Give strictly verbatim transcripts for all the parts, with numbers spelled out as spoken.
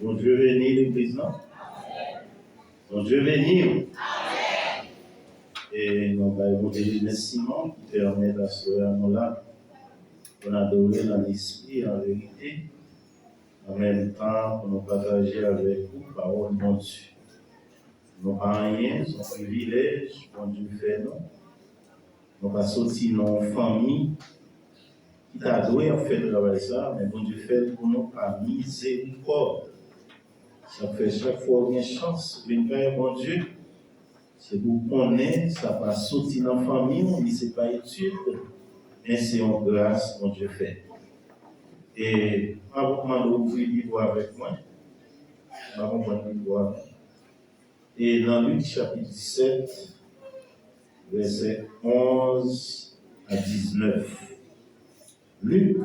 Bondye beni legliz lan. Bondye beni w. E nou bay Bondye remèsiman ki pèmèt aswè a nou la pou n adore nan lespri, an verite, an menm tan pou nou pataje avèk ou pawòl Bondye. Nou pa anyen, se yon privilèj Bondye fè nou. Nou pa soti nan yon fanmi ki ta dwe ap fè travay sa, men Bondye fè l pou nou pa mizerikòd. Sa fè chak fwa w gen chans vin kay Bondye, se pou w konnen sa pa soti nan fanmi w, li se pa etid, men se yon gras Bondye fè. E m ap mande w ouvri Bib ou avèk mwen. M ap ouvri Bib ou avèk mwen. E nan Lik chapit disèt, vèsè onz a diznèf. Lik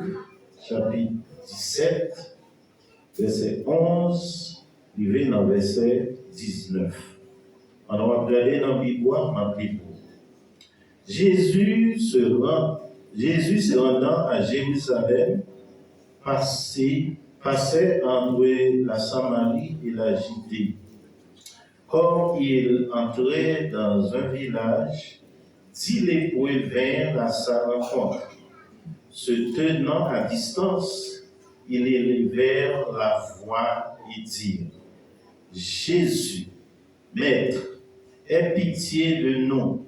chapit disèt, vèsè onz rive nan vèsè diznèf. Pandan w ap gade nan Bib ou a, m ap li pou ou. Jésus se rend, Jésus se rendant à Jérusalem, passait, passait entre la Samarie et la Judée. Comme il entrait dans un village, dix lépreux vinrent à sa rencontre. Se tenant à distance, ils élevèrent la voix et dirent : Jésus, Maître, aie pitié de nous.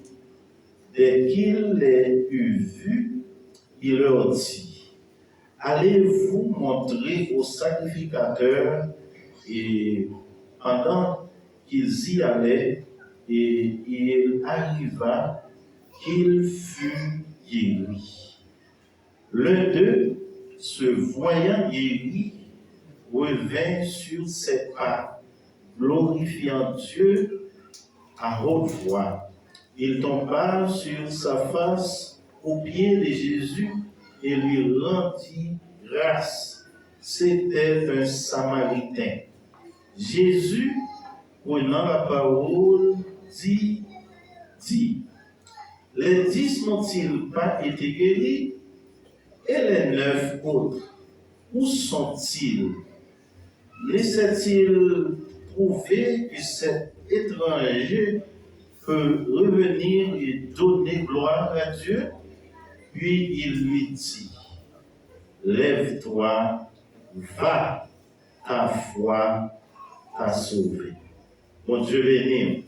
Dès qu'il les eut vus, il leur dit : Allez vous montrer au sacrificateur. Et pendant qu'ils y allaient, et il arriva qu'il fut guéri. L'un d'eux, se voyant guéri, revint sur ses pas, glorifiant Dieu à haute voix. Il tomba sur sa face aux pieds de Jésus et lui rendit grâce. C'était un Samaritain. Jésus, prenant la parole, dit, dit, Les dix n'ont-ils pas été guéris ? Et les neuf autres, où sont-ils ? Ne s'est-il trouvé que cet étranger peut revenir et donner gloire à Dieu ? Puis il lui dit : Lève-toi, va, ta foi t'a sauvé. Bondye beni w.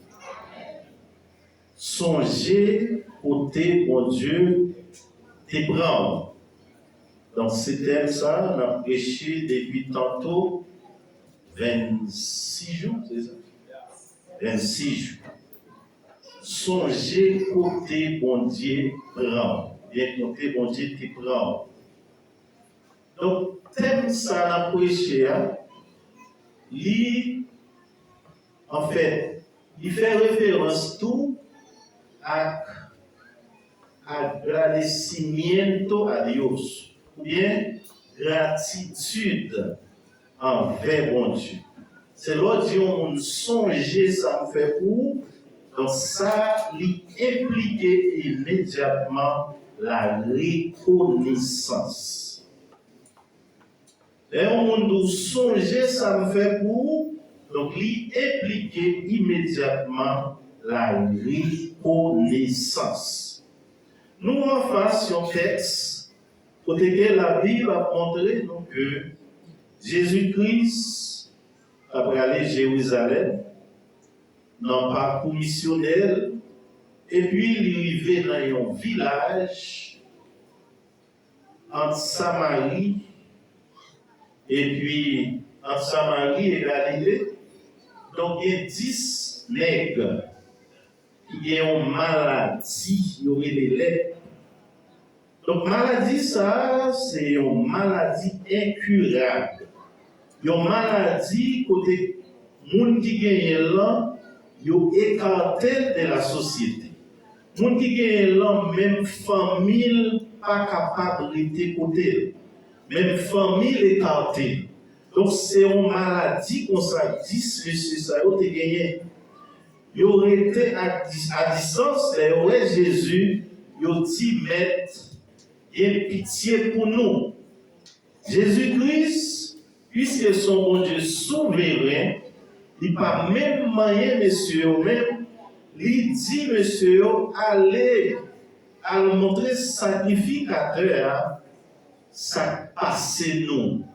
Sonje kote Bondye te pran w. Donk, se tèm sa a, n ap preche depi tanto vennsis jou, se sa? Vennsis jou. Sonje kote Bondye pran w. Byen kote Bondye te pran w. Donk, tèm sa n ap preche a, li, anfèt, li fè referans tou ak agradecimiento a Dios, oubyen gratitid anvè Bondye. Se lè w di yon moun sonje sa m fè pou ou, donk sa li enplike imedyatman la rekonesans. Lè yon moun di w sonje sa m fè pou ou, donk li enplike imedyatman la rekonesans. Nou anfas yon tèks kote ke Labib ap montre nou ke Jezi Kris t ap prale Jerizalèm nan pakou misyonè l, epi li rive nan yon vilaj ant Samari, epi ant Samari e Galile. Donk, gen dis nèg ki gen yon maladi, yo rele lèp. Donk, maladi sa a, se yon maladi enkirab. Yon maladi kote moun ki genyen l lan, yo ekate l de la sosyete. Moun ki genyen l lan, menm fanmi l pa kapab rete kote l. Menm fanmi l ekate l. Donk, se yon maladi konsa, dis mesye sa yo te genyen. Yo rete a dis-, a distans, lè yo wè Jezi, yo di, Mèt, gen pitye pou nou. Jezi Kris, Piske se yon Bondye souveren, li pa menm manyen mesye yo menm, li di mesye yo, "Ale, al montre sakrifikatè a sa k pase nou."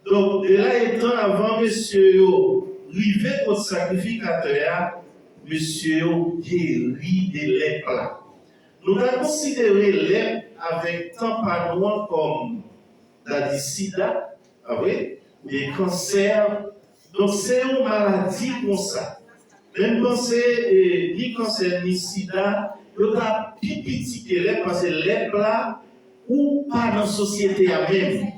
Donk, de la etan, avan mesye yo rive kot sakrifikatè a, mesye yo geri de lèp la. Nou ta konsidere lèp avèk tan pa nou an kòm maladi sida, pa vre? Oubyen kansè. Donk, se yon maladi konsa. Men m panse, e, ni kansè, ni sida, yo ta pi piti ke lèp, paske lèp la, ou pa nan sosyete a menm.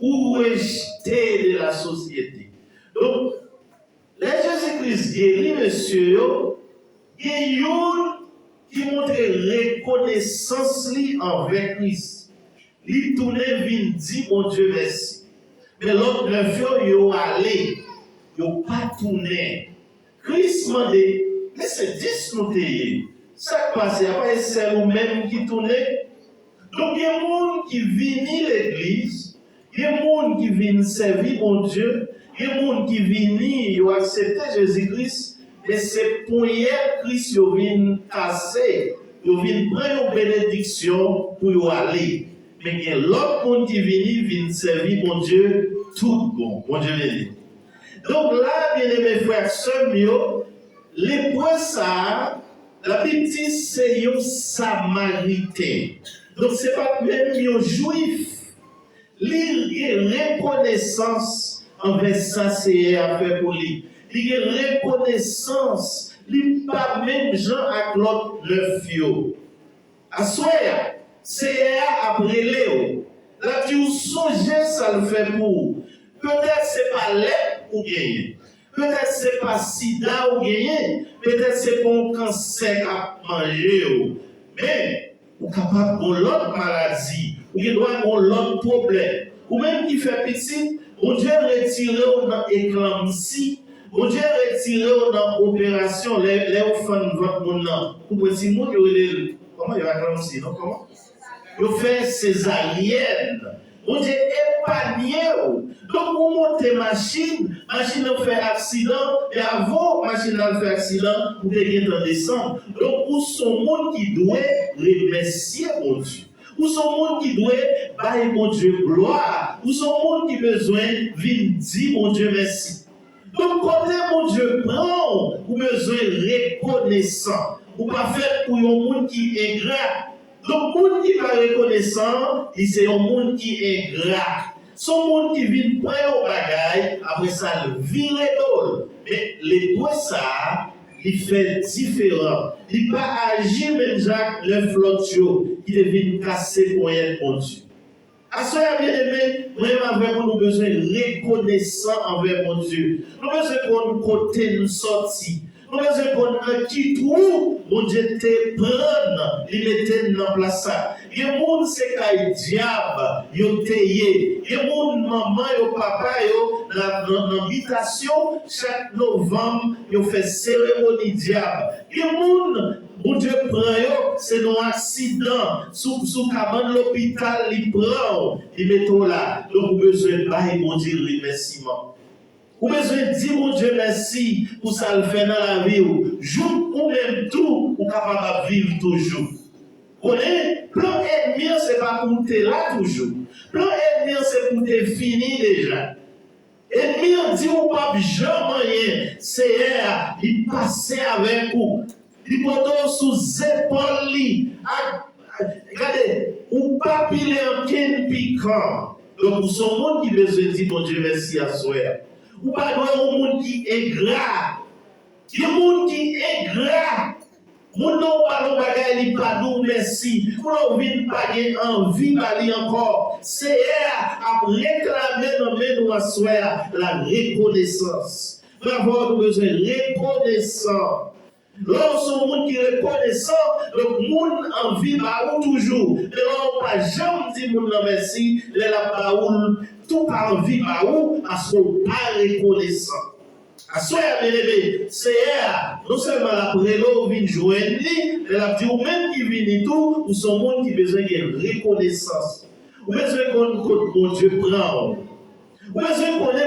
Ou rejte de la sosyete. Donk, lè Jezi Kris geri mesye yo, gen youn ki montre rekonesans li anvè Kris. Li tounen vin di Bondye mèsi. Men lòt nèf yo, yo ale. Yo pa tounen. Kris mande, "Men se dis nou te ye. Sa k pase a? Pa e sèl ou menm ki tounen?" Donk, gen moun ki vini legliz, gen moun ki vin sèvi Bondye, gen moun ki vini, yo aksepte Jezi Kris, men se ponyèt Kris yo vin kase, yo vin pran yon benediksyon pou yo ale. Men gen lòt moun ki vini, vin sèvi Bondye tout bon. Bondye beni. Donk la, byeneme frè ak sè m yo, lepre sa a, Labib di se yon Samariten. Donk, se pa t menm yon Jwif. Li gen rekonesans anvè sa Seyè a fè pou li. Li gen rekonesans. Li pa menm jan ak lòt nèf yo. Aswè a, Seyè a ap rele w. L ap di w sonje sa l fè pou ou. Petèt se pa lèp ou genyen. Petèt se pa sida ou genyen. Petèt se pa yon kansè k ap manje w. Men, ou kapab gen yon lòt maladi. Ou gen dwa gen yon lòt pwoblèm. Ou menm ki fè pitit, Bondye retire w nan eklanmsi. Bondye retire w nan operasyon. Lè, lè yo fann vant moun nan pou pran timoun, yo rele l. Kòman yo eklanmsi, non? Kòman? Yo fè sezaryèn. Bondye epanye w. Donk, ou monte machin, machin nan fè aksidan, e avan machin nan fè aksidan, ou te gentan desann. Donk, ou se yon moun ki dwe remèsye Bondye. Ou se yon moun ki dwe bay Bondye glwa. Ou se yon moun ki bezwen vin di Bondye mèsi. Donk, kote Bondye pran w, ou bezwen rekonesan. Ou pa fèt pou yon moun ki engra. Donk, moun ki pa rekonesan, li se yon moun ki engra. Se yon moun ki vin pran yon bagay, apre sa, l vire do l. Men lepre sa a, li fè diferan. Li pa aji menm jan ak nèf lòt yo ki te vin kase ponyèt Bondye. Aswè a, byeneme, mwen menm avèk ou, nou bezwen rekonesan anvè Bondye. Nou bezwen konn kote n sòti. Nou bezwen konn nan ki twou Bondye te pran n, li mete n nan plas sa. Gen moun se kay dyab yo te ye. Gen moun manman yo, papa yo nan, nan, nan bitasyon, chak novanm yo fè seremoni dyab. Gen moun Bondye pran yo, se nan aksidan, sou, sou kabann lopital li pran w, li mete w la. Donk ou bezwen bay Bondye remèsiman. Ou bezwen di Bondye mèsi pou sa l fè nan lavi w. Jouk ou menm tou, ou kapab ap viv toujou. Konnen, plan ènmi an se pa pou w te la toujou. Plan ènmi an se pou w te fini deja. Ènmi an di w p ap janm anyen. Seyè a, li pase avèk ou. Li pote w sou zepòl li. Ak, gade, ou pa pile ankenn pikan. Donk, ou se yon moun ki bezwen di Bondye mèsi aswè a. Ou pa dwe yon moun ki engra. Gen moun ki engra. Moun nan ou ba l yon bagay, li pa di w mèsi. Kounye a ou vin pa gen anvi ba li ankò. Seyè a ap reklame nan men nou aswè a, la rekonesans. Bravo, nou bezwen rekonesan. Lè w se yon moun ki rekonesan, donk moun anvi ba ou toujou. Men lè w pa janm di moun nan mèsi, lè l ap ba ou l tou pa anvi ba ou, paske w pa rekonesan. Aswè a, byeneme, Seyè a, non sèlman l ap rele w vin jwenn li, men l ap di ou menm ki vini tou, ou se yon moun ki bezwen gen rekonesans. Ou bezwen konn kot Bondye pran w. Ou bezwen konnen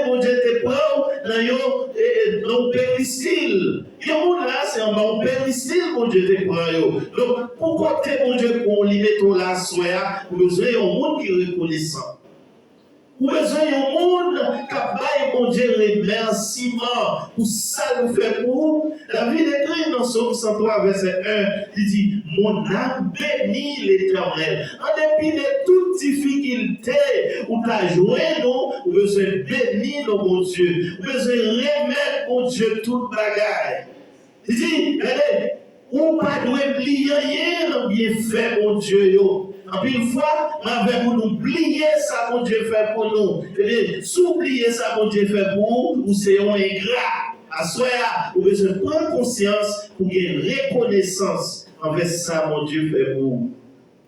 nan yon, e, e, nan yon peristil. Gen moun la, se anba yon peristil Bondye te pran yo. Donk, pou kote Bondye pran w, li mete w la aswè a, ou bezwen yon moun ki rekonesan. Ou bezwen yon moun k ap bay Bondye remèsiman pou sa l fè pou ou. Labib ekri nan Sòm san twa, vèsè en, li di, Mon âme bénit l'Éternel. An depi de tout difikilte ou ta jwenn ou, ou bezwen beni non Bondye. Ou bezwen remèt Bondye tout bagay. Li di, gade, ou pa dwe bliye anyen nan byenfè Bondye yo. Anpil fwa, mwen avèk ou, nou bliye sa Bondye fè pou nou. Ebyen, si w bliye sa Bondye fè pou ou, ou se yon engra. Aswè a, ou bezwen pran konsyans pou gen rekonesans anvè sa Bondye fè pou ou.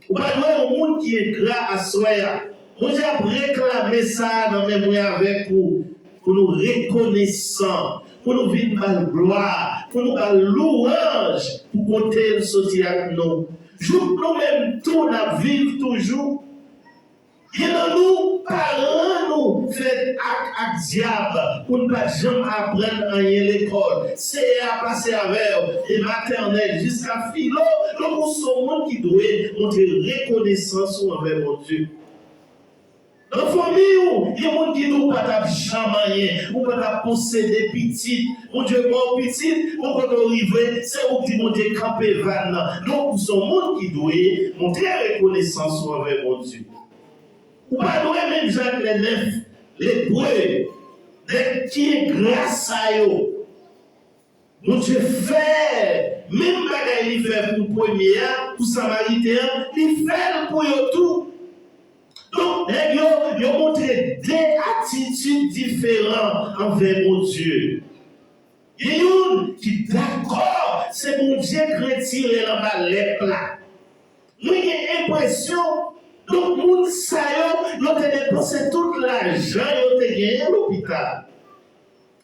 Ou pa dwe yon moun ki engra aswè a. Bondye ap reklame sa a nan men mwen avèk ou, pou nou rekonesan, pou nou vin ba l glwa, pou nou ba l louwanj pou kote l soti ak nou. Jouk nou menm tou n ap viv toujou. Gen nan nou, paran nou fè ak, ak dyab pou n pa t janm aprann anyen lekòl. Seyè a pase avè w de matènèl jiska filo, donk ou se yon moun ki dwe montre rekonesans ou anvè Bondye. Nan fanmi w, gen moun ki di w pa t ap janm anyen, ou pa t ap posede pitit, Bondye ba w pitit, bon kote w rive, se ou ki di Bondye kanpe vàn nan. Donk ou se yon moun ki dwe montre rekonesans ou anvè Bondye. Ou pa dwe menm jan ak lè nèf lepre, nèg ki engra sa yo. Bondye fè menm bagay li fè pou premye a, pou Samariten an, li fè l pou yo tou. Donk, nèg yo, yo montre de atitid diferan anvè Bondye. Gen youn ki dakò se Bondye k retire l anba lèp la. Mwen gen enpresyon, donk, moun sa yo, yo te depanse tout lajan yo te genyen lopital.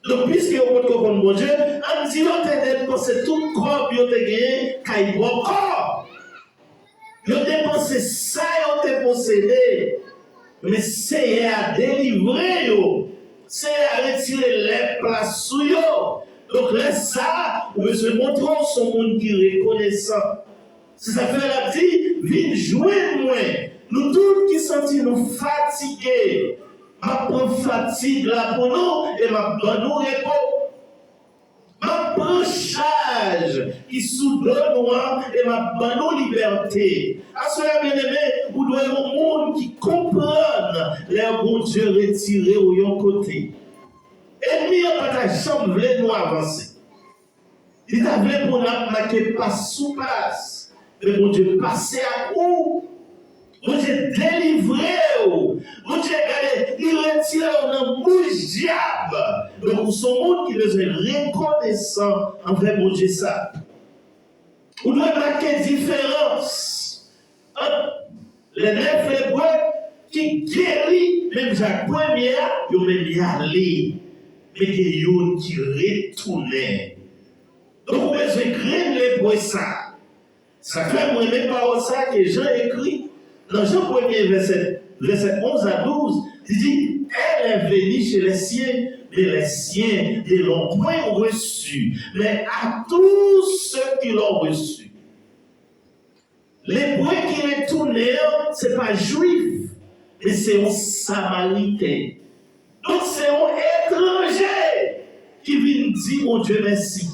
Donk, piske yo potko konn Bondye, ann di yo te depanse tout kòb yo te genyen kay bòkò. Yo depanse sa yo te posede. Men Seyè a delivre yo. Seyè a retire lèp la sou yo. Donk, lè sa a, ou bezwen montre w se yon moun ki rekonesan. Se sa k fè l ap di, vin jwenn mwen, nou tout ki santi nou fatige. M ap pran fatig la pou nou e m ap ban nou repo. M ap pran chaj ki sou do nou an e m ap ban nou libète. Aswè a, byeneme, ou dwe yon moun ki konprann lè Bondye retire w yon kote. Ènmi an pa ta janm vle nou avanse. Li ta vle pou n ap make pa sou plas. Men Bondye pase ak ou. Bondye delivre w. Bondye, gade, li retire w nan bouch dyab. Donk, ou se yon moun ki bezwen rekonesan anvè Bondye sa. Ou dwe make diferans ant lè nèf lepre ki geri, menm jan ak premye a, yo menm y ale. Men gen youn ki retounen. Donk, ou bezwen grenn lepre sa. Sa k fè mwen renmen pawòl sa ke Jan ekri nan Jan premye vèsè, vèsè onz a douz, li di, Elle est venue chez les siens, mais les siens ne l'ont point reçue. Mais à tous ceux qui l'ont reçue. Lepre ki retounen an, se pa Jwif, men se yon Samariten. Donk, se yon etranje ki vin di Bondye mèsi.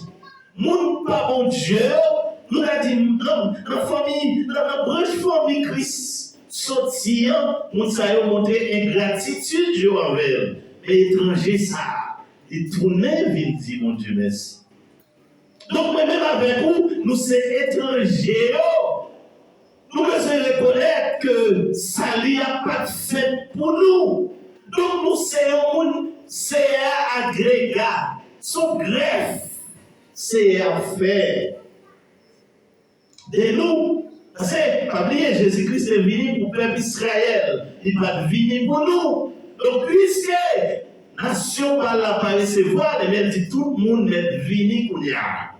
Moun pa Bondye yo, nou ka di nan, nan fanmi, nan, nan branch fanmi Kris soti an, moun sa yo montre engratitid yo anvè l. Men etranje sa a, li tounen vin di Bondye mèsi. Donk, mwen menm avèk ou, nou se etranje yo. Nou bezwen rekonèt ke sali a pa t fèt pou nou. Donk, nou se yon moun, Seyè a agrega, se yon grèf Seyè a fè de nou. Paske, pa bliye, Jezi Kris te vini pou pèp Izrayèl, li pa t vini pou nou. Donk, piske nasyon pa l la pa resevwa l, ebyen, l di tout moun mèt vini kounye a.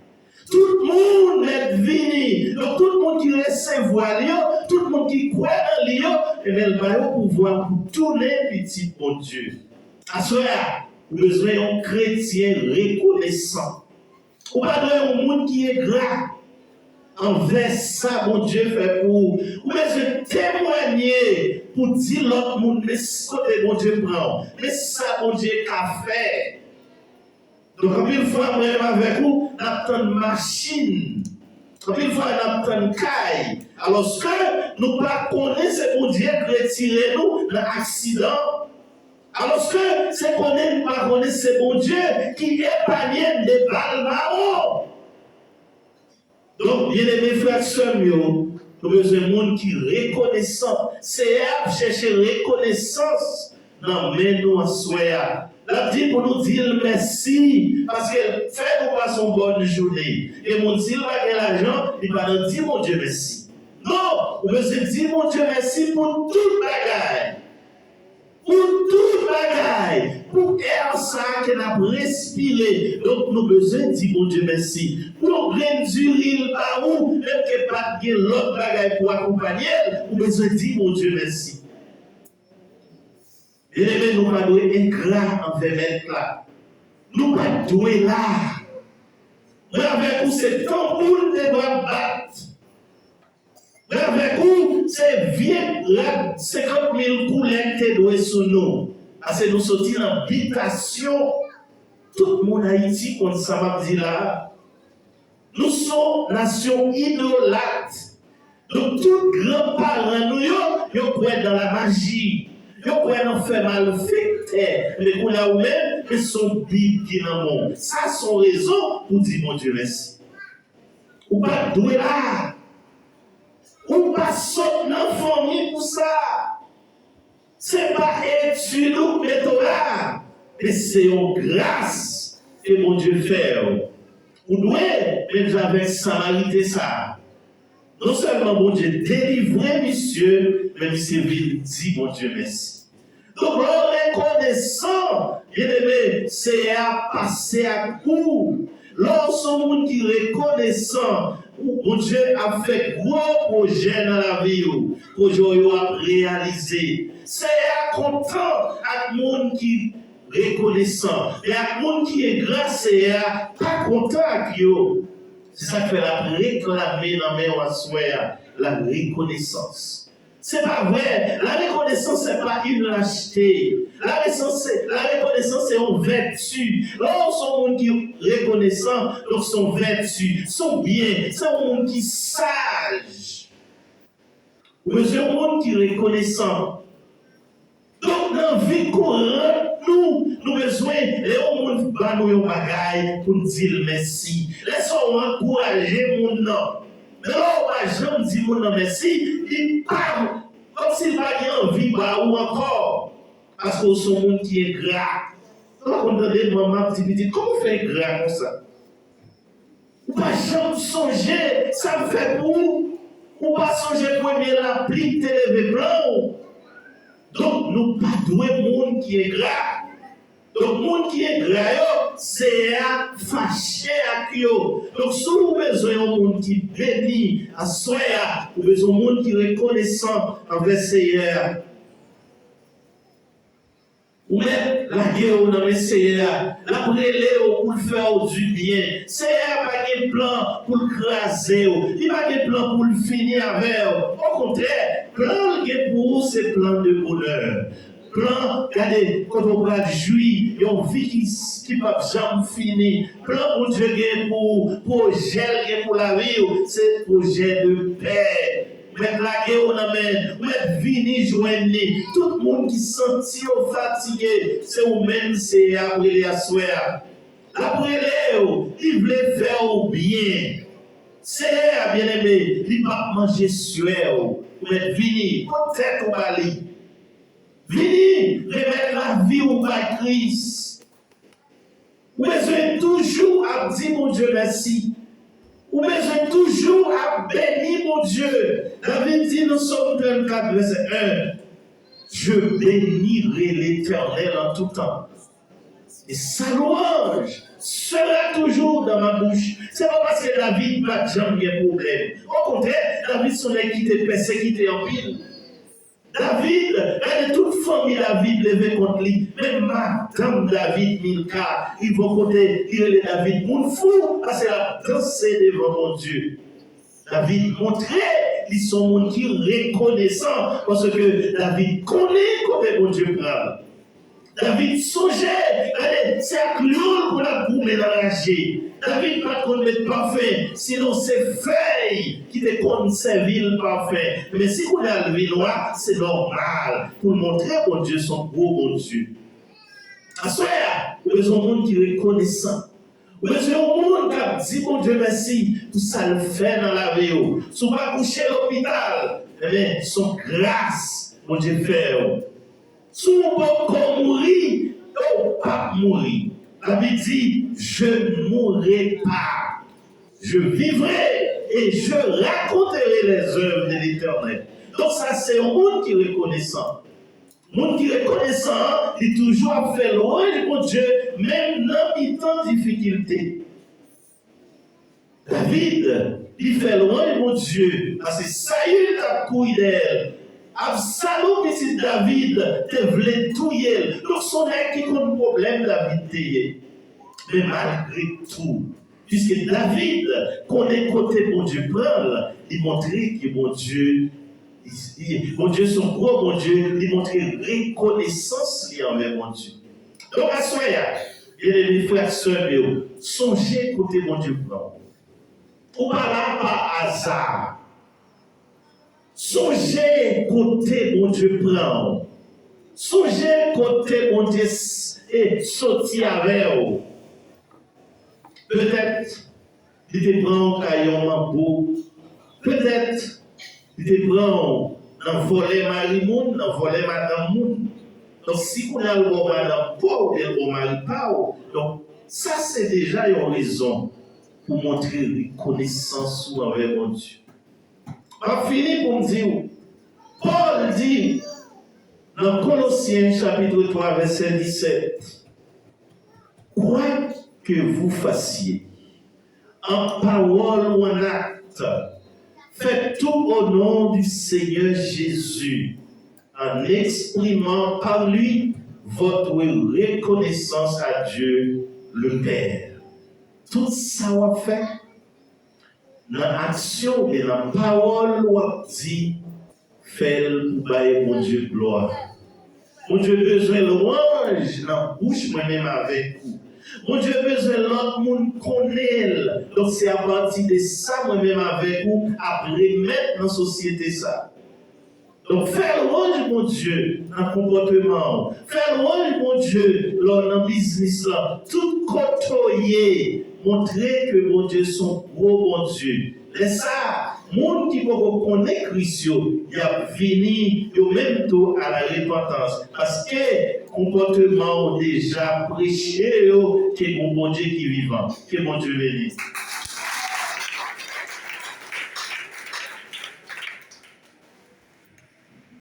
Tout moun mèt vini. Donk, tout moun ki resevwa l yo, tout moun ki kwè nan li yo, ebyen, l ba yo pouvwa pou tounen pitit Bondye. Aswè a, Ou bezwen yon kretyen rekonesan. Ou pa dwe yon moun ki engra anvè sa Bondye fè pou ou. Ou bezwen temwanye pou di lòt moun, men kote Bondye pran w, men sa Bondye ka fè. Donk, anpil fwa, mwen menm avèk ou, n ap tann machin. Anpil fwa, n ap tann kay. Alòske nou pa konnen se Bondye k retire nou nan aksidan. Alòske se konnen nou pa konnen se Bondye ki epanye n de bal mawon. Donk, byeneme frè ak sè m yo, nou bezwen moun ki rekonesan. Seyè a ap chèche rekonesans nan men nou aswè a. L ap di pou nou di l mèsi, paske l fè nou pase yon bòn jounen. Gen moun, si l pa gen lajan, li pa nan di Bondye mèsi. Non, ou bezwen di Bondye mèsi pou tout bagay. Pou tout bagay, pou è sa a ke n ap respire. Donk, nou bezwen di Bondye mèsi. Pou yon grenn diri l ba ou, menm ke pa t gen lòt bagay pou akonpanye l, ou bezwen di Bondye mèsi. Byeneme, nou pa dwe engra anvè Mèt la. Nou pa t dwe la. Mwen avèk ou, se tanbou n te dwe ap bat. Mwen avèk ou, se vye rad senkant mil koulè k te dwe sou nou. Paske nou soti nan bitasyon. Tout moun Ayiti konn sa m ap di la a. Nou se yon nasyon idolat. Donk, tout granparan nou yo, yo kwè nan lamaji. Yo kwè nan fè malfektè. Men kounye a ou menm, men se yon Bib ki nan men w. Sa se yon rezon pou di Bondye mèsi. Ou pa t dwe la. Ou pa sot nan fanmi pou sa. Se pa etid ou k mete w la, men se yon gras ke Bondye fè w. Ou dwe, menm jan avèk Samariten sa a. Non sèlman Bondye delivre misye, men misye vin di Bondye mèsi. Donk, lè w rekonesan, byeneme, Seyè a pase ak ou. Lè w se yon moun ki rekonesan, ou, Bondye ap fè gwo pwojè nan lavi w. Pwojè w yo ap reyalize. Seyè a kontan ak moun ki rekonesan. Men ak moun ki engra, Seyè a pa kontan ak yo. Se sa k fè l ap reklame nan men w aswè a, la rekonesans. Se pa vrè. La rekonesans, se pa yon lachte. La rekonesans, se, la rekonesans, se yon vèti. Lè w se yon moun ki rekonesan, donk se yon vèti, se yon byen, se yon moun ki saj. Ou bezwen yon moun ki rekonesan. Donk, nan vi kouran nou, nou bezwen, lè yon moun ba nou yon bagay, pou n di l mèsi. Lè sa w ankouraje moun nan. Men lè w pa janm di moun nan mèsi, li pa, kòmsi l pa gen anvi ba ou ankò. Paske w se yon moun ki engra. Ou pa konn tande manman ap di pitit, "Kòman w fè engra konsa?" Ou pa janm sonje sa m fè pou ou. Ou pa sonje premye lapli k te leve plan w. Donk, nou pa dwe moun ki engra. Donk, moun ki engra yo, Seyè a fache ak yo. Donk, si w bezwen yon moun ki beni aswè a, ou bezwen yon moun ki rekonesan anvè Seyè a. Ou mèt lage w nan men Seyè a. L ap rele w pou l fè w dibyen. Seyè a pa gen plan pou l kraze w. Li pa gen plan pou l fini avè w. Okontrè, plan l gen pou ou se plan de bonè. Plan, gade, kote w pral jwi yon vi ki, ki p ap janm fini. Plan Bondye gen pou ou, pwojè l gen pou lavi w, se pwojè de pè. Ou mèt lage w nan men, ou mèt vini jwenn li. Tout moun ki santi yo fatige, se ou menm Seyè a ap rele aswè a. L ap rele w, li vle fè w byen. Seyè a, byeneme, li p ap manje swè w. Ou mèt vini, pot tèt ou ba li. Vini, remèt lavi w bay Kris. Ou bezwen toujou ap di Bondye mèsi. Ou bezwen toujou ap beni Bondye. David di nan Sòm trannkat, vèsè en, "Je bénirai l'Éternel en tout temps. Et sa louange sera toujours dans ma bouche." Se pa paske David pa t janm gen pwoblèm. Okontrè, David se yon nèg ki te pèsekite anpil. David, gade tout fanmi David leve kont li. Menm madanm David, Milka, rive yon kote, li rele David moun fou, paske l ap danse devan Bondye. David montre li se yon moun ki rekonesan, paske David konnen kote Bondye pran l. David sonje, gade, se ak lyòl pou l ap goumen nan raje. David pa t konn met pafen, sinon se fèy ki te konn sèvi l pafen. Men si kounye a l vin wa, se nòmal pou l montre Bondye se yon gwo Bondye. Aswè a, ou bezwen yon moun ki rekonesan. Ou bezwen yon moun k ap di Bondye mèsi pou sa l fè nan lavi w. Si w pa kouche lopital, enben, se yon gras Bondye fè w. Si w poko mouri, ou p ap mouri. Labib di, je ne mourrai pas. Je vivrai et je raconterai les œuvres de l'Éternel. Donk sa se yon moun ki rekonesan. Moun ki rekonesan an, li toujou ap fè lwanj Bondye, menm nan mitan difikilte. David, li fè lwanj Bondye, paske Sayil t ap kouri dèyè l. Absalon, pitit David, te vle touye l. Donk, se yon nèg ki konn pwoblèm David te ye. Men malgre tou, piske David konnen kote Bondye pran l, li montre ke Bondye, li, Bondye se yon gwo Bondye, li montre rekonesans li anvè Bondye. Donk, aswè a, byeneme frè ak sè m yo, sonje kote Bondye pran w. Ou pa la pa aza. Sonje kote Bondye pran w. Sonje kote Bondye s- e soti avè w. Petèt, li te pran w kay yon manbo. Petèt, li te pran w nan vòlè mari moun, nan vòlè madanm moun. Donk, si kounye a l ba w madanm pa w, oubyen l ba w mari pa w, donk, sa se deja yon rezon pou montre rekonesans ou anvè Bondye. M ap fini pou m di w, Pòl di nan Kolosyen chapit twa vèsè disèt, quoi que vous fassiez, en parole ou en acte, faites tout au nom du Seigneur Jésus, en exprimant par lui votre reconnaissance à Dieu le Père. Tout sa w ap fè, nan aksyon oubyen nan pawòl w ap di, fè l pou bay Bondye glwa. Bondye bezwen lwanj nan bouch mwen menm avèk ou. Bondye bezwen lòt moun konnen l. Donk, se apati de sa mwen menm avèk ou ap remèt nan sosyete sa. Donk, fè lwanj Bondye nan konpòteman w. Fè lwanj Bondye lè w nan biznis lan. Tout kote w ye, montre ke Bondye se yon gwo Bondye. Lè sa a, moun ki poko konnen Kris yo, y ap vini, yo menm tou, a la repantans. Paske konpòteman w deja preche yo ke gon Bondye ki vivan. Ke Bondye beni.